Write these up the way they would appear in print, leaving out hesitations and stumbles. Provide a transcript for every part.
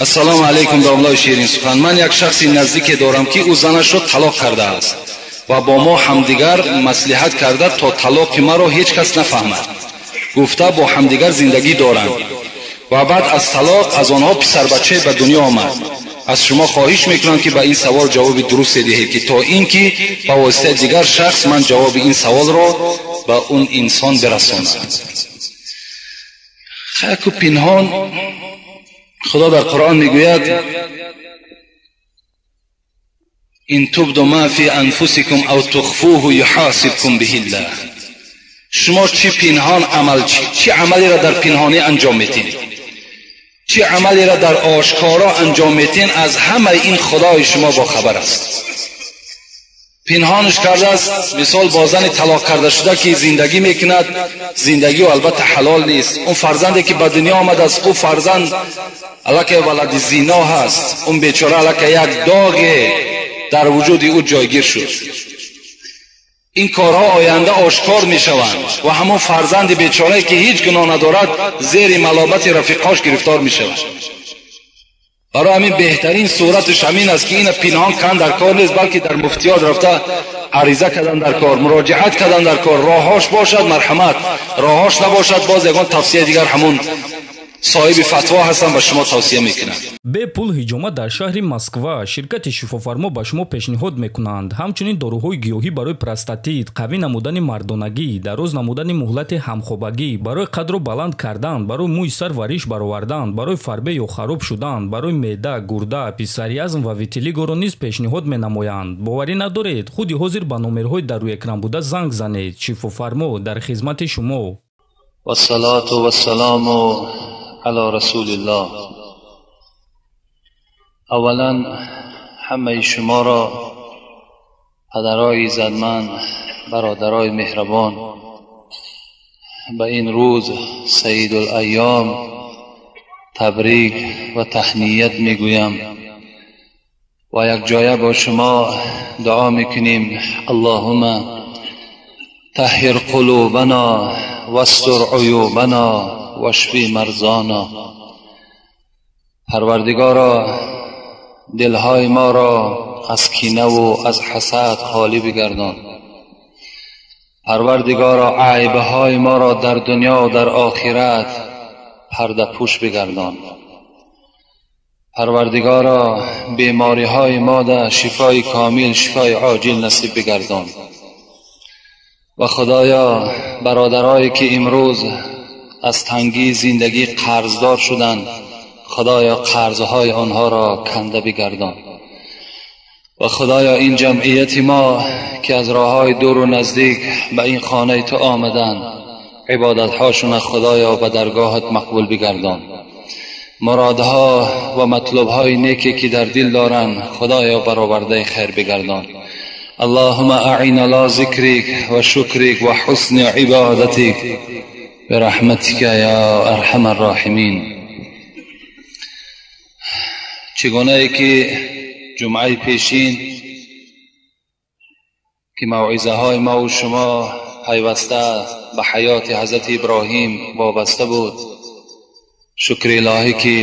Ассалому алайкум, домлаи ширин сухан. Ман як шахси наздике дорам, ки ӯ занашро талоқ кардааст ва бо мо ҳамдигар маслиҳат карда, то талоқи маро ҳеҷ кас нафаҳмад, гуфта бо ҳамдигар зиндагӣ доранд ва баъд аз талоқ аз онҳо писарбачае ба дунё омад. Аз шумо хоҳиш мекунам, ки ба ин савол ҷавоби дурусте диҳед, ки то ин ки ба воситаи дигар шахс ман ҷавоби ин саволро ба он инсон бирасонам. Хаку пинҳон Худо дар Қуръон мегӯяд: ин тубду ма фи анфусикум ав тухфуҳу юҳосибкум биҳиллаҳ. Шумо чӣ пинҳон амал, чӣ амалеро дар пинҳонӣ анҷом медиҳед, чӣ амалеро дар ошкоро анҷом медиҳед, аз ҳамаи ин Худои шумо бохабар аст. Пинҳонаш кардааст, мисол бо зани талоқ карда шуда ки зиндагӣ мекунад, зиндагӣ албатта ҳалол нест. Он фарзанде ки ба дунё омадааст, ӯ фарзанд аллакай валади зино ҳаст. Он бечора аллакай як доғе дар вуҷуди ӯ ҷойгир шуд. Ин корҳо оянда ошкор мешаванд ва ҳамон фарзанди бечорае ки ҳеҷ гуноҳ надорад, зери маломати рафиқҳош гирифтор мешавад. Барои ҳамин беҳтарин сураташ ҳамин аст, ки ина пинҳон кан дар кор нест, балки дар муфтиёт рафта ариза кардан дар кор, муроҷиат кардан дар кор. Роҳҳош бошад, марҳамат, роҳҳош набошад, боз ягон тавсияи дигар ҳамун соҳиби фатво ҳастам ба шумо тавсия мекунам. Бепул ҳиҷома дар шаҳри Москва. Ширкати шифофармо ба шумо пешниҳод мекунанд ҳамчунин доруҳои гиёҳӣ барои простатит, қавӣ намудани мардонагӣ, дароз намудани муҳлати ҳамхобагӣ, барои қадро баланд кардан, барои мӯи сар ва риш баровардан, барои фарбе ё хароб шудан, барои меъда, гурда, псориазм ва витилигоро низ пешниҳод менамоянд. Боварӣ надоред? Худи ҳозир ба номерҳои дар рӯи экран буда занг занед. Шифофармо дар хизмати шумо. Вассалоту вассаламу ала расулиллоҳ. Аввалан ҳамаи шуморо, падарои иззатманд, бародарои меҳрабон, ба ин рӯз саидулайём табрик ва таҳният мегӯям ва якҷоя бо шумо дуо мекунем: Аллоҳумма таҳҳир қулубана вастур уюбана вашфи марзона. Парвардигоро, дилҳои моро аз кинаву аз ҳасад холӣ бигардон. Парвардигоро, айбҳои моро дар дунё ва дар охират пардапӯш бигардон. Парвардигоро, бемориҳои мо да шифои комил, шифои оҷил насиб бигардон. Ва Худоё, бародарое ки имрӯз аз тангии зиндагӣ қарздор шуданд, Худоё қарзҳои онҳоро канда бигардон. Ва Худоё, ин ҷамъияти мо ки аз роҳҳои дуру наздик ба ин хонаи ту омаданд, ибодатҳошона Худоё ба даргоҳат мақбул бигардон. Муродҳо ва матлубҳои неке ки дар дил доранд, Худоё баровардаи хайр бигардон. Аллоҳумма аъин ала зикрик ва шукрик ва ҳусни ибодатик бираҳматика я арҳамар роҳимин. Чигунае ки ҷумъаи пешин ки мавъизаҳои мову шумо пайваста ба ҳаёти ҳазрати Иброҳим вобаста буд, шукри илоҳӣ ки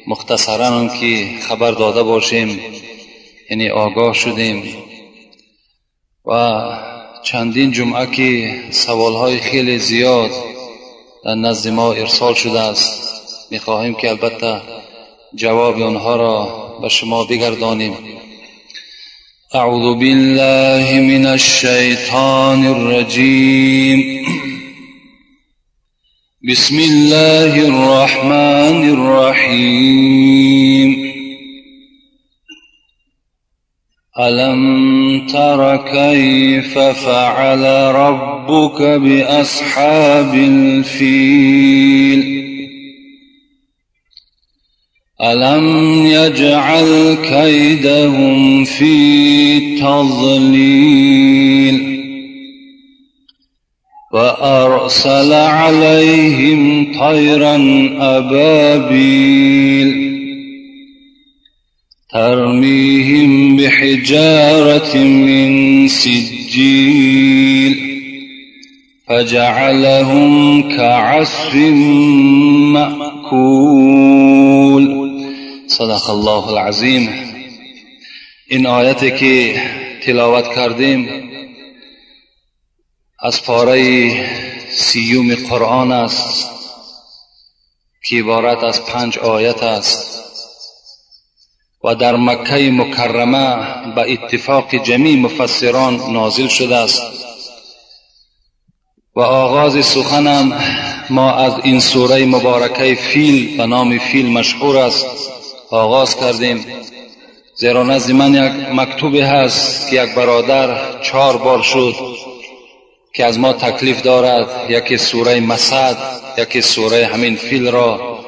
мухтасаран он ки хабар дода бошем, яъне огоҳ шудем. Ва чандин ҷумъа ки саволҳои хеле зиёд дар назди мо ирсол шудааст, мехоҳем ки албатта ҷавоби онҳоро ба шумо бигардонем. Аъузу биллаҳи минаш шайтонир раҷим. Бисмиллаҳир раҳмонир раҳим. Алам тара кайфа фаъала раббука биасҳабил фил. Алам яҷъал кайдаҳум фи тазлил ва арсала алайҳим тайран абабил тармиҳим биҳиҷаратин мин сиҷҷил فجعلهم كعصف مأكول. صدق الله العظیم. این آیتی که تلاوت کردیم از پاره 30 قرآن است که عبارت از 5 آیت است و در مکه مکرمه به اتفاق جمیع مفسران نازل شده است. و آغاز سخنم ما از این سوره مبارکه فیل به نام فیل مشهور است آغاز کردیم، زیرا نزد من یک مکتوبی هست که یک برادر 4 بار شد که از ما تکلیف دارد، یکی سوره مسد، یکی سوره همین فیل را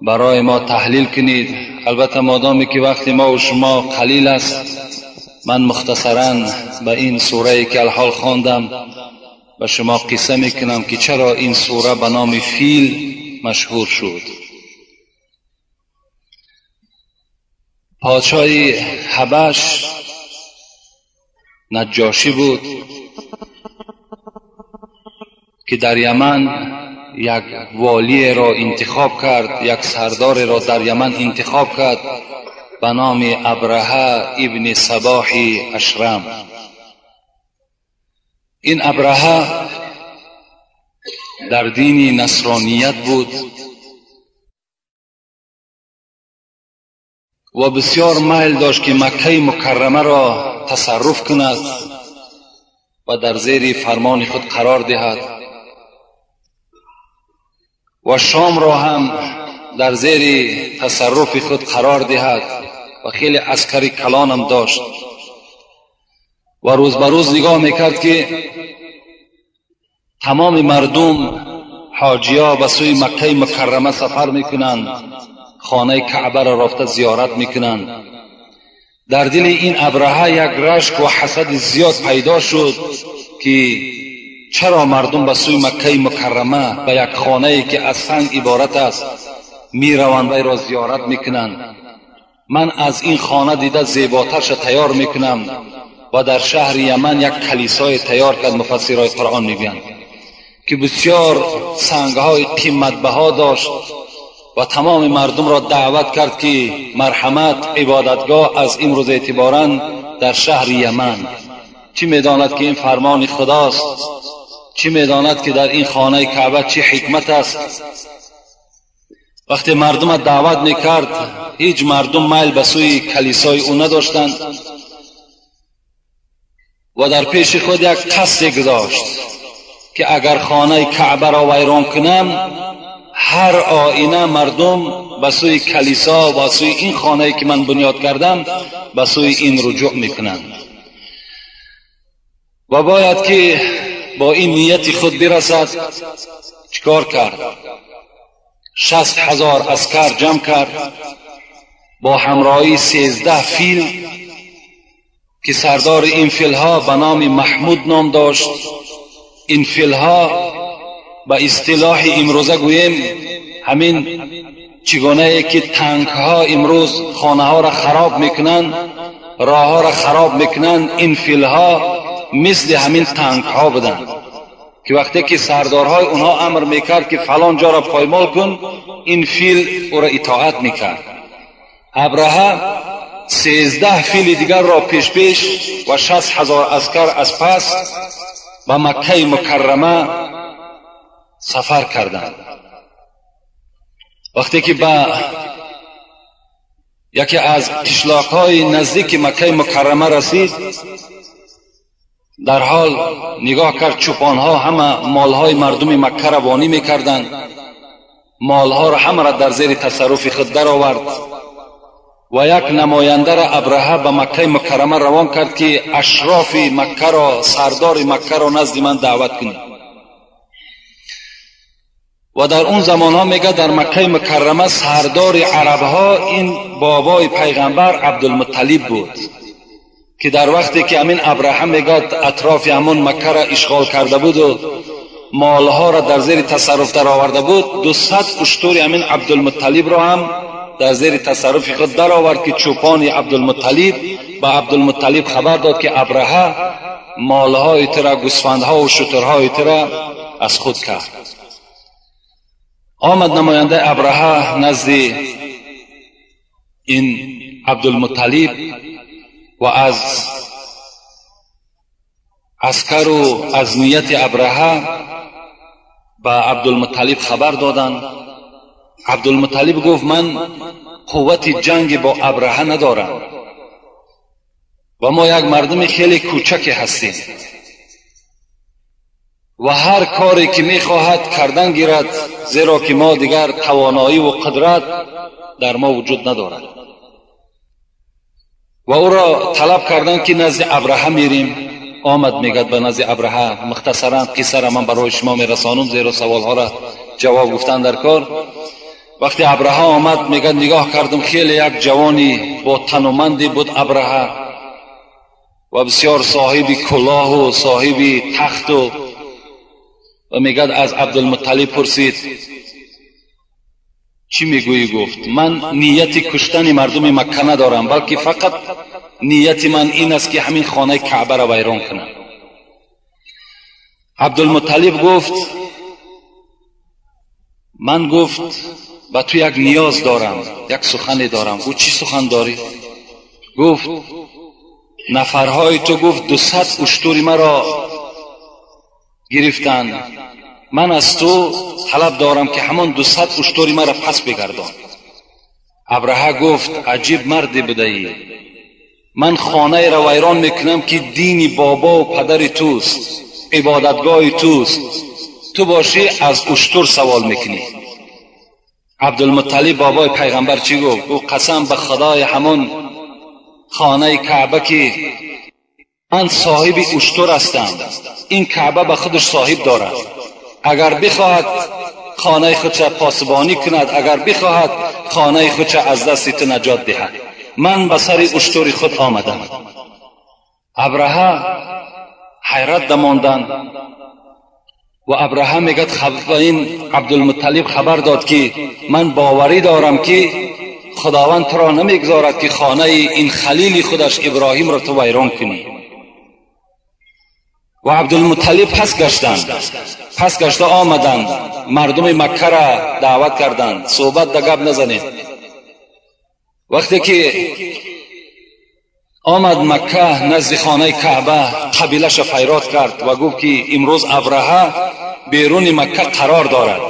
برای ما تحلیل کنید. البته مادامی که وقت ما و شما قلیل است، من مختصرا به این سوره که الحال خواندم به شما قصه میکنم که چرا این سوره به نام فیل مشهور شد. پادشاه حبش نجاشی بود که در یمن یک والی را انتخاب کرد، یک سردار را در یمن انتخاب کرد به نام ابرهه ابن صباح اشرم. این ابرهه در دین نصرانیت بود و بسیار میل داشت که مکه مکرمه را تصرف کند و در زیر فرمان خود قرار دهد و شام را هم در زیر تصرف خود قرار دهد و خیلی عسکری کلانم داشت و روز به روز نگاه میکرد که تمام مردم حاجیا به سوی مکه مکرمه سفر میکنند، خانه کعبه را رفته زیارت میکنند. در دل این ابرهه یک رشک و حسد زیاد پیدا شد که چرا مردم به سوی مکه مکرمه به یک خانه که از سنگ عبارت است میروند و را زیارت میکنند، من از این خانه دیده زیباترش تیار میکنم. و در شهر یمن یک کلیسای تیار کرد، مفسرهای قرآن میگویند که بسیار سنگهای قیمت بها داشت و تمام مردم را دعوت کرد که مرحمت عبادتگاه از امروز اعتباراً در شهر یمن. چی میداند که این فرمان خداست؟ چی میداند که در این خانه کعبه چی حکمت است؟ وقتی مردم دعوت میکرد هیچ مردم میل به سوی کلیسای او نداشتند و در پیش خود یک قصد گذاشت که اگر خانه کعبه را ویران کنم هر آینه مردم به سوی کلیسا و سوی این خانه که من بنیاد کردم به سوی این رجوع میکنند و باید که با این نیت خود برسد. چیکار کرد؟ 60,000 عسکر جمع کرد با همراهی 13 فیل که سردار این فیلها به نام محمود نام داشت. این فیلها به اصطلاح امروزه گوییم همین چگونه که تانک ها امروز خانه ها را خراب میکنند، راه ها را خراب میکنند، این فیلها مثل همین تانک ها بودند که وقتی که سردارهای اونها امر میکرد که فلان جا را پایمال کن، این فیل او را اطاعت میکرد. ابرهه 13 فیل دیگر را پیش پیش و 60,000 عسکر از پس به مکه مکرمه سفر کردند. وقتی که به یکی از قشلاق‌های نزدیک مکه مکرمه رسید، در حال نگاه کرد چوپانها همه مالهای مردم مکه را وانی میکردند، مالها را همه را در زیر تصرف خود درآورد و یک نماینده را ابرهه به مکه مکرمه روان کرد که اشراف مکه را، سردار مکه را نزد من دعوت کنید. و در اون زمان ها میگه در مکه مکرمه سردار عربها این بابای پیغمبر عبدالمطلب بود که در وقتی که امین ابرهه میگه اطراف همون مکه را اشغال کرده بود و مالها را در زیر تصرف در آورده بود، 200 اشتر امین عبدالمطلب را هم در زیر تصرف خود در آورد که چوپان عبدالمطلب به عبدالمطلب خبر داد که ابرهه مالهای ترا، گوسفندها و شترهای ترا از خود کرد. آمد نماینده ابرهه نزد این عبدالمطلب و از عسکر و از نیت ابرهه به عبدالمطلب خبر دادند. عبدالمطلب گفت من قوت جنگ با ابرهه ندارم و ما یک مردم خیلی کوچکی هستیم و هر کاری که میخواهد کردن گیرد، زیرا که ما دیگر توانایی و قدرت در ما وجود ندارد. و او را طلب کردن که نزد ابرهه میریم. آمد میگد به نزد ابرهه. مختصرا قصه را من برای شما میرسانم، زیرا سوالها را جواب گفتن در کار. وقتی ابرهه آمد میگد نگاه کردم خیلی یک جوانی با تنومندی بود ابرهه و بسیار صاحب کلاه و صاحب تخت و میگد از عبدالمطلب پرسید چی میگویی؟ گفت من نیت کشتن مردم مکه ندارم، بلکه فقط نیت من این است که همین خانه کعبه را ویران کنم. عبدالمطلب گفت من گفت به تو یک نیاز دارم، یک سخنی دارم. گفت چی سخن داری؟ گفت نفرهای تو گفت 200 اشتر مرا گرفتند، من از تو طلب دارم که همان 200 اشتر مرا پس بگردان. ابرهه گفت عجیب مردی بوده ای، من خانه را ویران میکنم که دین بابا و پدر توست، عبادتگاه توست، تو باشی از اشتر سوال میکنی. عبدالمطلب بابای پیغمبر چی گفت؟ او قسم به خدای همان خانه کعبه که من صاحب اشتر هستم، این کعبه به خودش صاحب دارد، اگر بخواهد خانه خودش پاسبانی کند، اگر بخواهد خانه خودش از دست تو نجات دهد، من به سر اشتر خود آمدم. ابرهه حیرت دماندند و ابرهه میگد این عبدالمطلب خبر داد که من باوری دارم که خداوند تو را نمیگذارد که خانه این خلیل خودش ابراهیم را تو ویران کنی. و عبدالمطلب پس گشتند، پس گشته آمدند، مردم مکه را دعوت کردند، صحبت در گپ نزنید. وقتی که آمد مکه نزد خانه کعبه، قبیلش فیراد کرد و گفت که امروز ابرهه بیرون مکه قرار دارد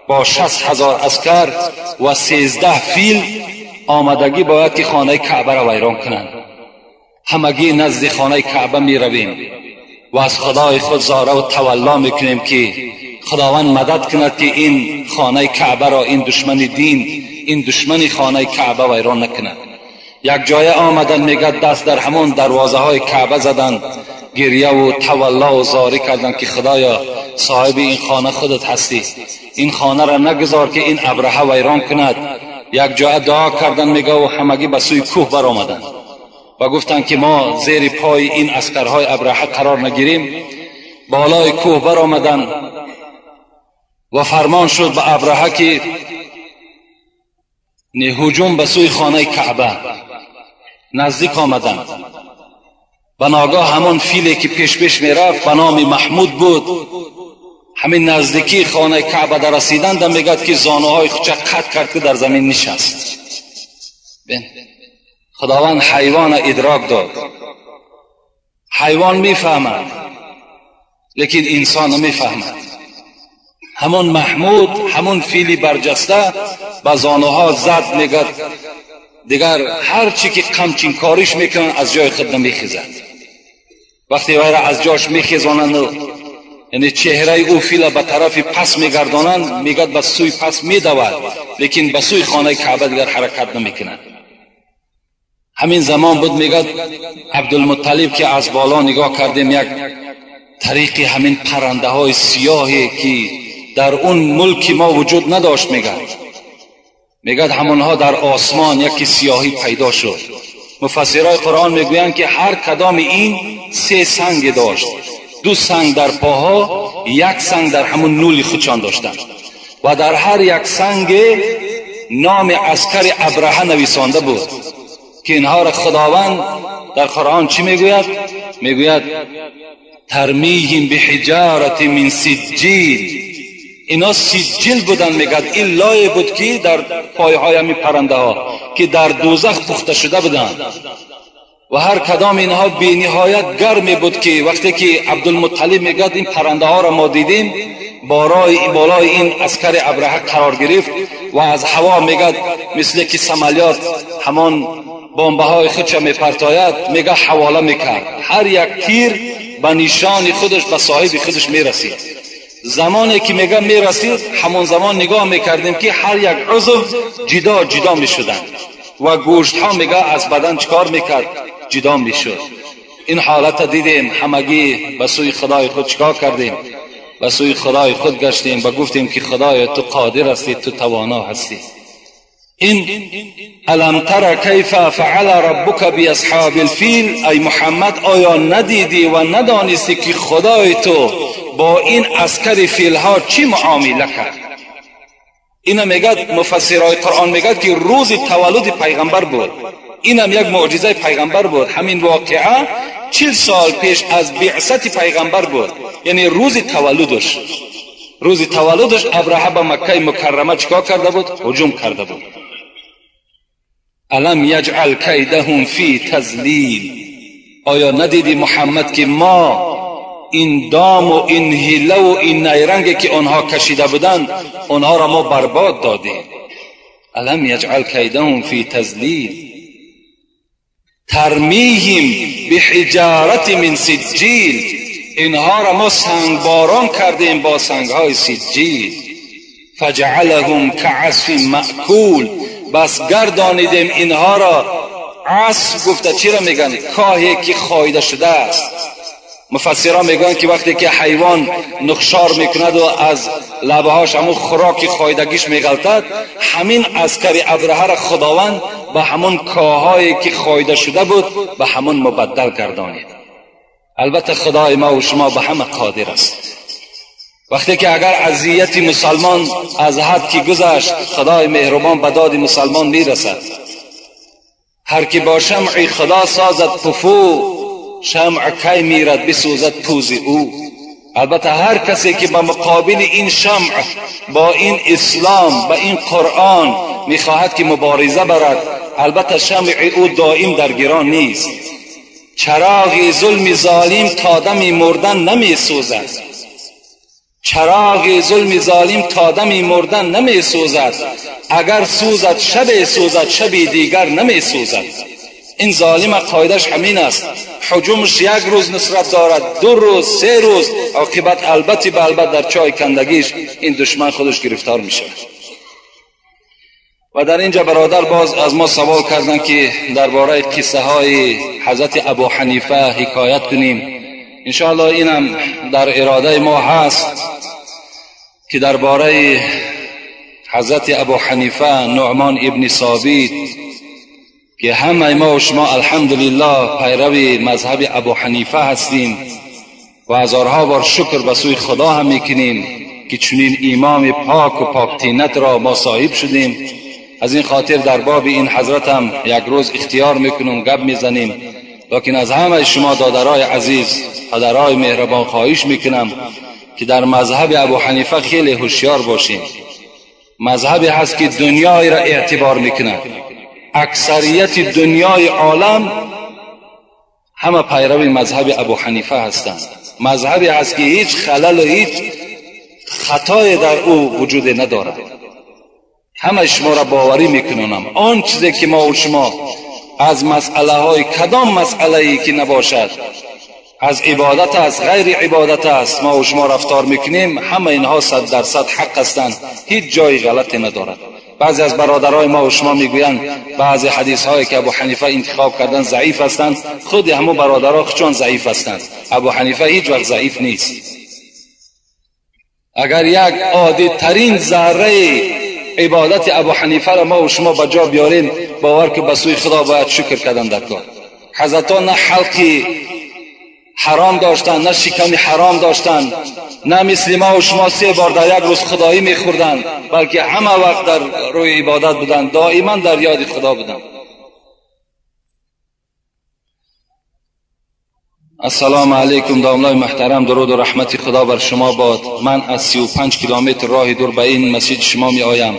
با 60,000 عسکر و 13 فیل آمدگی باید که خانه کعبه را ویران کنند. همگی نزد خانه کعبه می رویم و از خدای خود زاره و تولا میکنیم که خداوند مدد کند که این خانه کعبه را این دشمن دین، این دشمن خانه کعبه ویران نکند. یک جای آمدن میگد دست در همان دروازه های کعبه زدند، گریه و تولا و زاری کردند که خدایا صاحب این خانه خودت هستی، این خانه را نگذار که این ابرهه ویران کند. یک جای دعا کردن میگه و همگی به سوی کوه برآمدند و گفتند که ما زیر پای این عسکرهای ابرهه قرار نگیریم. بالای کوه برآمدند و فرمان شد به ابرهه که هجوم به سوی خانه کعبه. نزدیک آمدند، به ناگاه همان فیلی که پیش پیش میرفت به نام محمود بود، همین نزدیکی خانه کعبه در رسیدند میگد که زانوهای خودش قطع کرد که در زمین نشست. خداوند حیوان ادراک داد، حیوان میفهمد لیکن انسان نمیفهمد. همون محمود، همون فیلی برجسته به زانوها زد، میگد دیگر هر چی که قمچین کاریش میکنن از جای خود نمیخیزد. وقتی وی را از جاش میخیزانند و یعنی چهره او فیل به طرف پس میگردانند، میگد به سوی پس میدود لیکن به سوی خانه کعبه دیگر حرکت نمیکند. همین زمان بود میگد عبدالمطلب که از بالا نگاه کردیم یک طریقی همین پرنده های سیاهی که در اون ملک ما وجود نداشت، میگد همونها در آسمان یکی سیاهی پیدا شد. مفسرای قرآن میگویند که هر کدام این 3 سنگ داشت، 2 سنگ در پاها، 1 سنگ در همون نول خودشان داشتند و در هر یک سنگ نام عسکر ابرهه نویسانده بود که اینها را خداوند در قرآن چی میگوید؟ میگوید ترمیهم بحجارة من سجیل. اینا سجیل بودن، میگد این لایه بود که در پایهای همین پرنده ها که در دوزخ پخته شده بودند و هر کدام اینها بی نهایت گرمی بود که وقتی که عبدالمطلب میگد این پرنده ها را ما دیدیم، بالای این عسکر ابرهه قرار گرفت و از هوا میگد مثل که سمالیات همان بمبه های خودش میپرتاید، میگه حواله میکرد، هر یک تیر به نشان خودش به صاحب خودش میرسید. زمانی که میگه میرسید، همون زمان نگاه میکردیم که هر یک عضو جدا جدا میشدند و گوشت ها میگه از بدن چکار میکرد؟ جدا میشد. این حالت دیدیم، همگی به سوی خدای خود چکار کردیم؟ به سوی خدای خود گشتیم و گفتیم که خدای تو قادر هستی، تو توانا هستی. این الم تر کیف فعل ربک باصحاب الفیل، ای محمد آیا ندیدی و ندانستی که خدای تو با این عسکر فیلها چی معامله کرد؟ اینا میگد مفسرهای قرآن میگد که روز تولد پیغمبر بود. اینم یک معجزه پیغمبر بود. همین واقعه 40 سال پیش از بعثت پیغمبر بود، یعنی روز تولدش. روز تولدش ابرهه به مکه مکرمه چیکار کرده بود؟ هجوم کرده بود. الم یجعل کیدهم فی تضلیل، آیا ندیدی محمد که ما این دام و این حیله و این نیرنگ که آنها کشیده بودند آنها را ما برباد دادیم؟ الم یجعل کیدهم فی تضلیل ترمیهم بحجارة من سجیل، اینها را ما سنگباران کردیم با سنگهای سجیل. فجعلهم كعصف مأکول، بس گردانیدیم اینها را. عصف گفته چی را میگن؟ کاهی که خایده شده است. مفسران میگن که وقتی که حیوان نخشار میکند و از لبهاش همون خوراک خایدگیش میغلطد، همین عسکر ابرهه را خداوند به همون کاهایی که خایده شده بود به همون مبدل گردانید. البته خدای ما و شما به همه قادر است. وقتی که اگر اذیت مسلمان از حد که گذشت، خدای مهربان به داد مسلمان میرسد. هر کی با شمع خدا سازد پفو، شمع کی میرد بسوزد پوز او. البته هر کسی که به مقابل این شمع با این اسلام با این قرآن میخواهد که مبارزه برد، البته شمع او دائم در گران نیست. چراغ ظلم ظالم تا دم مردن نمیسوزد. چراغ ظلم ظالم تا دم مردن نمیسوزد، اگر سوزد شب سوزد شب دیگر نمیسوزد. این ظالم قاعدش همین است، حجومش یک روز نصرت دارد، 2 روز، 3 روز، عاقبت البته به البته در چای کندگیش این دشمن خودش گرفتار میشه. و در اینجا برادر باز از ما سوال کردن که درباره قصه های حضرت ابو حنیفه حکایت کنیم. انشاءالله اینم در اراده ما هست که درباره حضرت ابو حنیفه نعمان ابن ثابت که همه ما و شما الحمدلله پیرو مذهب ابو حنیفه هستیم و هزارها بار شکر به سوی خدا هم میکنیم که چنین امام پاک و پاک طینت را ما صاحب شدیم. از این خاطر در باب این حضرت هم یک روز اختیار میکنم، گپ میزنیم. لکن از همه شما دادرای عزیز، پدرای مهربان خواهش میکنم که در مذهب ابو حنیفه خیلی هوشیار باشیم. مذهبی هست که دنیای را اعتبار میکنه. اکثریت دنیای عالم همه پیرو مذهب ابو حنیفه هستند. مذهبی هست که هیچ خلل و هیچ خطای در او وجود ندارد. همه شما را باوری میکنم آن چیزی که ما و شما از مسئله های کدام مسئله ای که نباشد، از عبادت است، غیر عبادت است، ما و شما رفتار میکنیم، همه اینها 100% حق هستند، هیچ جای غلطی ندارد. بعضی از برادرای ما و شما میگویند بعضی حدیث هایی که ابو حنیفه انتخاب کردن ضعیف هستند. خود همو برادرها چون ضعیف هستند، ابو حنیفه هیچ وقت ضعیف نیست. اگر یک عادی ترین ذره عبادت ابو حنیفه را ما و شما به جا بیاریم، باور که به سوی خدا باید شکر کردن در کار. حضرتان نه حلقی حرام داشتن، نه شکمی حرام داشتن، نه مثل ما و شما 3 بار در یک روز خدایی میخوردن، بلکه همه وقت در روی عبادت بودن، دائما در یاد خدا بودن. Ассалому алайкум домлаи муҳтарам, дуруду раҳмати Худо бар шумо бод. Ман аз 35 километр роҳи дур ба ин масҷид шумо меоям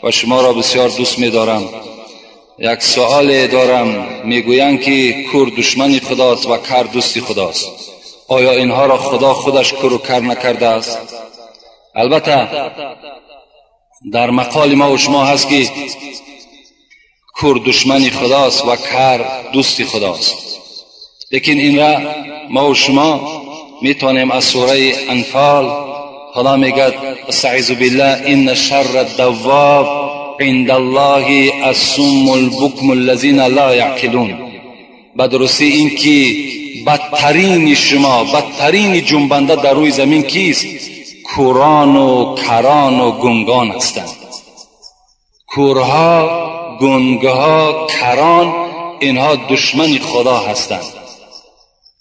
ва шуморо бисёр дӯст медорам. Як суоле дорам. Мегӯянд ки кур душмани Худост ва кар дӯсти Худост. Оё инҳоро Худо худаш куру кар накардааст? Албатта дар мақоли мо ва шумо ҳаст ки кур душмани Худост ва кар дӯсти Худост. Лекин инра мо ва шумо метавонем аз сураи Анфал, Худо мегӯяд: استعیذ بالله ان شر الدواب عند الله الصم البکم الذین لا یعقلون. به درستی این که بدترین شما، بدترین جنبنده در روی زمین کیست؟ کوران و کران و گنگان هستند. کورها، گنگها، کران، اینها دشمن خدا هستند.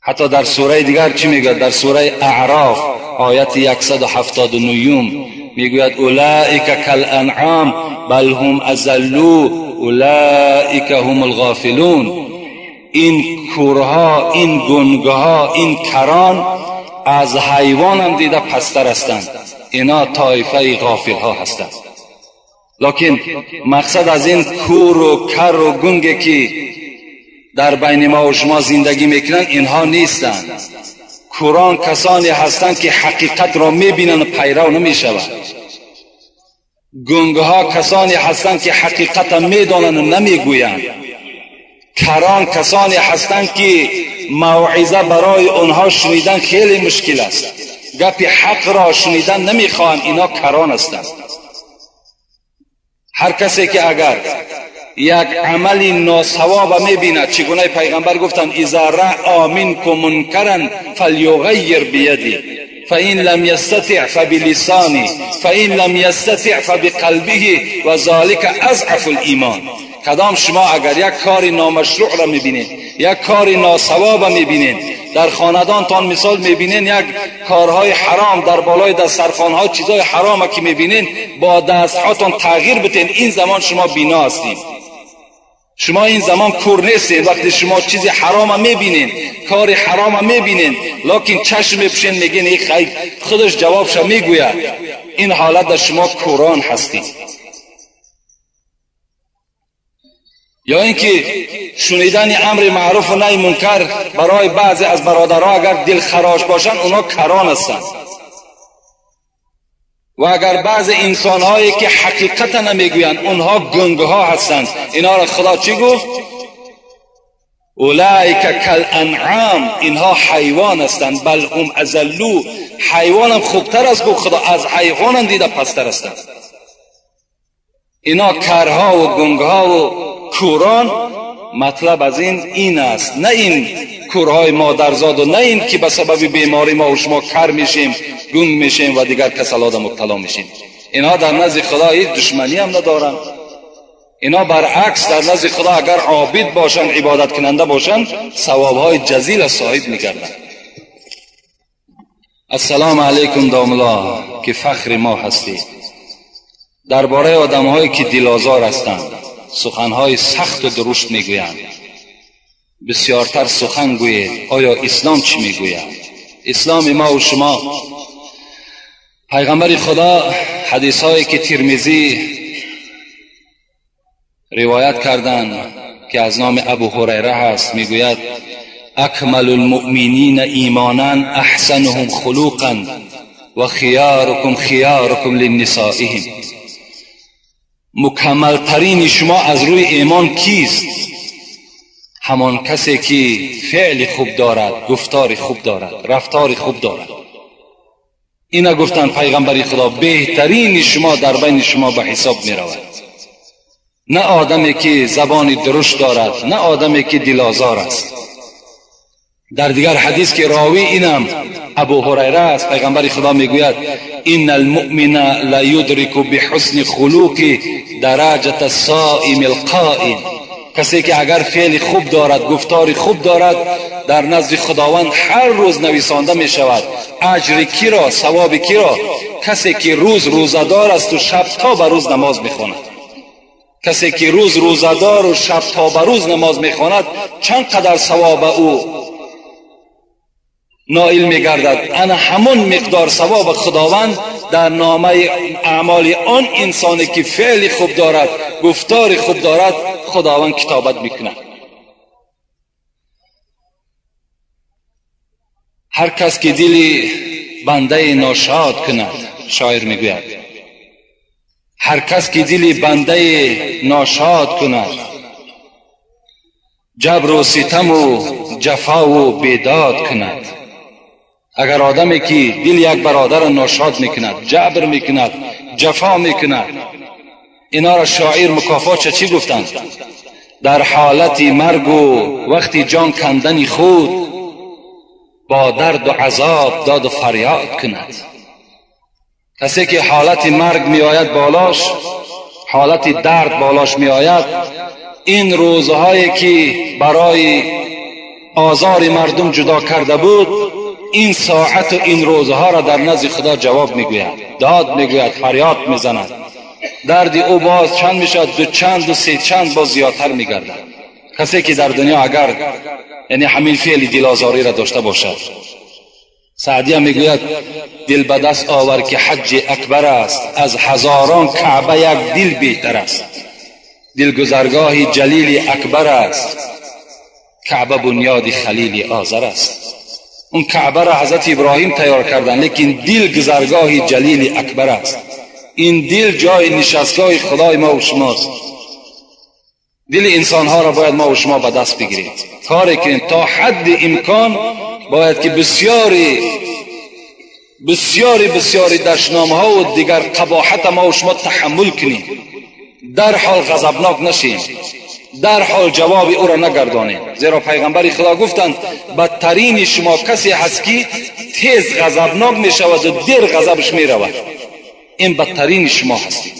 حتی در سوره دیگر چی میگوید؟ در سوره اعراف آیت 179 میگوید: اولئک کالانعام بل هم اضلوا اولئک هم الغافلون. این کورها، این گنگها، این کران از حیوان هم دیده پستر هستند. اینا طایفه غافل ها هستند. لکن مقصد از این کور و کر و گنگ که در بین ما و شما زندگی میکنند اینها نیستند. کوران کسانی هستند که حقیقت را میبینند و پیرو نمیشوند. گنگها کسانی هستند که حقیقت را میدانند و نمیگویند. کران کسانی هستند که موعظه برای آنها شنیدن خیلی مشکل است، گپ حق را شنیدن نمیخواهند. اینا کران هستند. هر کسی که اگر یک عمل ناصواب میبیند، چگونه پیغمبر گفتند: اذا رأى منکم منکرا فلیغیر بیده فإن لم یستطع فبلسانه فإن لم یستطع فبقلبه و ذلک اضعف الایمان. کدام شما اگر یک کار نامشروع را میبینید، یک کار ناصواب میبینید، در خاندانتان مثال میبینین یک کارهای حرام در بالای دسترخوانها، چیزهای حرام که میبینین، با دستهاتان تغییر بتین، این زمان شما بینا هستین. شما این زمان کور نیستین. وقتی شما چیزی حرام میبینین، کار حرام میبینین، لکن چشم میپوشین، میگین این خیر خودش جوابش میگوید، این حالت در شما کوران هستین. یا اینکه شنیدن امر معروف و نهی منکر برای بعضی از برادرها اگر دلخراش باشند، اونا کران هستند. و اگر بعض انسانهایی که حقیقت نمیگویند، اونها گنگها هستند. اینا را خدا چی گفت؟ اولئک کالانعام، اینها حیوان هستند. بل هم اضلوا، حیوان هم خوبتر است گفت خدا، از حیوان هم دیده پستر هستند. اینا کرها و گنگها و کوران. مطلب از این است، نه این کورهای مادرزاد و نه این که به سبب بیماری ما و شما کر میشیم، گنگ میشیم و دیگر کسلات مبتلا میشیم. اینها در نزد خدا هیچ دشمنی هم ندارند. اینا برعکس در نزد خدا اگر عابد باشند، عبادت کننده باشند، ثوابهای جزیل صاحب میگردند. السلام علیکم داملا که فخر ما هستی. درباره آدمهایی که دلازار هستند، سخنهای سخت و درشت میگویند، بسیارتر سخن گویید. آیا اسلام چی میگوید؟ اسلام ما و شما، پیغمبر خدا حدیث هایی که ترمذی روایت کردند که از نام ابو هریره هست، میگوید: اکمل المؤمنین ایمانا احسنهم خلقا و خیارکم خیارکم لنسائهم. مکملترین شما از روی ایمان کیست؟ همان کسی که فعل خوب دارد، گفتار خوب دارد، رفتار خوب دارد. اینا گفتن پیغمبر خدا بهترین شما در بین شما به حساب می رود، نه آدمی که زبان درشت دارد، نه آدمی که دلازار است. در دیگر حدیث که راوی اینم ابو هریره است، پیغمبر خدا میگوید: ان المؤمن لا یدرک بحسن خلق درجه الصائم القائم. کسی که اگر فعل خوب دارد، گفتار خوب دارد، در نزد خداوند هر روز نویسانده می شود اجر کی را، ثواب کی را؟ کسی که روز روزه‌دار است و شب تا به روز نماز میخواند. کسی که روز روزه‌دار و شب تا به روز نماز میخواند، چند قدر ثواب او نائل میگردد، انا همون مقدار ثواب خداوند در نامه اعمال آن انسانی که فعل خوب دارد، گفتار خوب دارد، خداوند کتابت میکند. هر کس که دل بنده ناشاد کند، شاعر میگوید هر کس که دل بنده ناشاد کند، جبر و ستم و جفا و بیداد کند. اگر آدمی که دل یک برادر ناشاد میکند، جبر میکند، جفا میکند، اینا را شاعر مکافات چی گفتند؟ در حالت مرگ و وقتی جان کندن خود، با درد و عذاب داد و فریاد کند. کسی که حالت مرگ می آید بالاش، حالت درد بالاش می آید، این روزهایی که برای آزار مردم جدا کرده بود، این ساعت و این روزها را در نزد خدا جواب میگوید، داد میگوید، فریاد میزند. درد او باز چند میشد؟ 2 چند و 3 چند باز زیادتر میگردد. کسی که در دنیا اگر یعنی همین فعل دلازاری را داشته باشد. سعدی میگوید دل به دست آور که حج اکبر است، از هزاران کعبه یک دل بهتر است. دل گذرگاه جلیل اکبر است، کعبه بنیاد خلیل آذر است. اون کعبه را حضرت ابراهیم تیار کردن، لیکن دل گذرگاه جلیل اکبر است. این دل جای نشستگاه خدای ما و شماست. دل انسانها را باید ما و شما به دست بگیریم، کاری کنیم تا حد امکان. باید که بسیاری بسیاری بسیاری دشنام ها و دیگر قباحت ما و شما تحمل کنیم، در حال غضبناک نشیم، در حال جواب او را نگردانیم. زیرا پیغمبر خدا گفتند بدترین شما کسی هست که تیز غضبناک می شود و دیر غضبش می رود. این بدترین شما هستید.